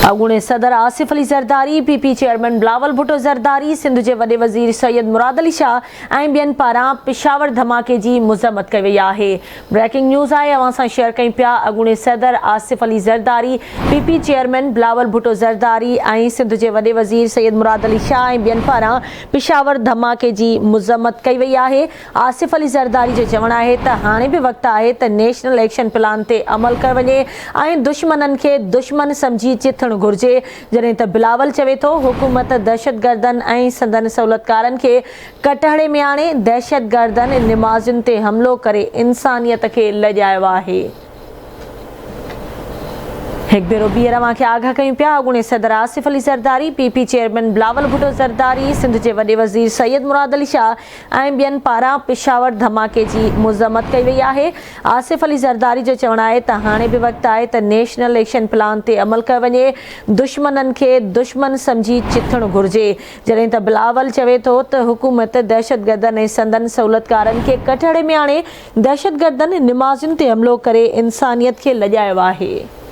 اڳوڻي صدر Asif Ali Zardari, P P chairman Bilawal Bhutto Zardari, Sindh جي وڏي وزير سيد مراد علي شاهه ۽ ٻين پاران پشاور ڌماڪي جي مذمت ڪئي وئي آهي. بريڪنگ نيوز آهي اوهان سان شيئر ڪيون پيا اڳوڻي صدر Asif Ali Zardari, P P chairman Bilawal Bhutto Zardari ۽ Sindh جي وڏي وزير سيد مراد علي شاهه ۽ ٻين پاران پشاور ڌماڪي جي مذمت ڪئي وئي آهي. آصف علي زرداري جو چوڻ آهي ته هاڻي به وقت آهي ته نيشنل ايڪشن پلان تي عمل ڪيو وڃي ۽ دشمنن کي دشمن سمجهي چٿڻ گهرجي، جڏهن ته بلاول چوي ٿو حڪومت دهشتگردن ۽ سندن سهولتڪارن کي ڪٽهڙي ۾ آڻي، دهشتگردن نمازين تي حملو ڪري انسانيت کي لڄايو آهي. هڪ ڀيرو ٻيهر اوهان کي آگاهه ڪيون پيا، اڳوڻي صدر Asif Ali Zardari, P P chairman Bilawal Bhutto Zardari, Sindh جي وڏي وزير سيد مراد علي شاهه ۽ ٻين پاران پشاور ڌماڪي جي مذمت ڪئي وئي آهي. آصف علي زرداري جو چوڻ آهي ته هاڻي به وقت آهي ته نيشنل ايڪشن پلان تي عمل ڪيو وڃي، دشمنن کي دشمن سمجهي چٿڻ گهرجي، جڏهن ته بلاول چوي ٿو ته حڪومت دهشتگردن ۽ سندن سهولتڪارن کي ڪٽهڙي ۾ آڻي، دهشتگردن نمازين تي حملو ڪري انسانيت کي لڄايو آهي.